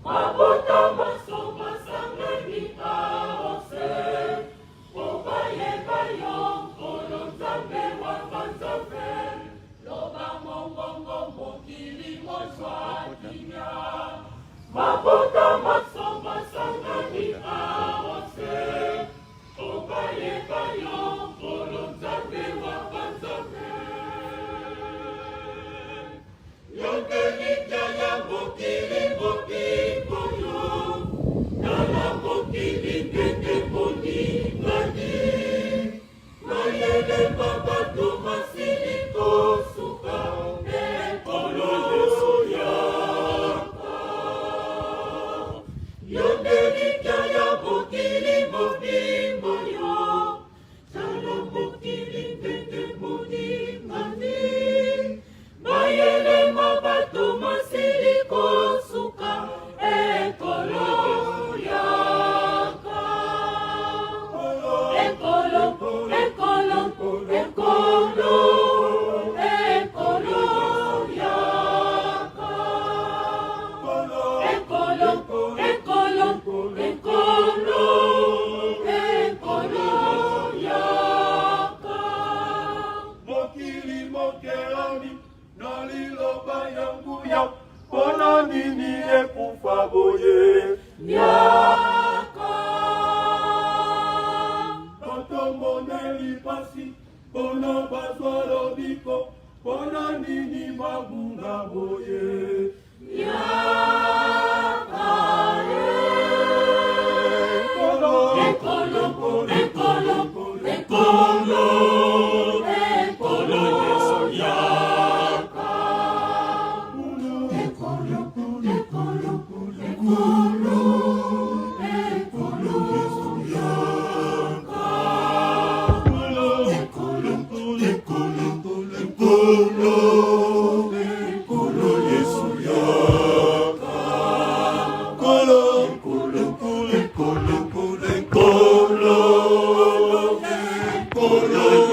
Mabota manso masangani awa nse mpo bayeba yo, Nkolo Nzambe wa banzambe. Loba mongongo mokili mozwa kimia. Mabota manso masangani awa nse mpo bayeba yo, Nkolo Nzambe wa banzambe. Yo nde elikya ya mokili mobimba oyo, tala mokili ndenge moningani, mayele ma bato masili kosuka, Nkolo Yesu yaka. Yo nde elikya ya mokili mobimba oyo, Tala mokili ndenge moningani, mayele ma bato masili kosuka, ekolo yaka. Ekolo, ekolo, ekolo, ekolo yaka. Ekolo, ekolo, ekolo, ekolo yaka. Mokili mokelami na liloba ya nguya, mpona nini ekufa boye? Yaka. Bato moneli pasi mpona bazwa lobiko, mpona nini babunga boye? Yaka, Ekolo, ekolo, ekolo, ekolo, ekolo, Yesu yaka. Ekolo, ekolo, ekolo, ekolo, yaka. Ekolo, ekolo, ekolo, ekolo, Yesu yaka. Kolo, ekolo, ekolo, ekolo, ekolo.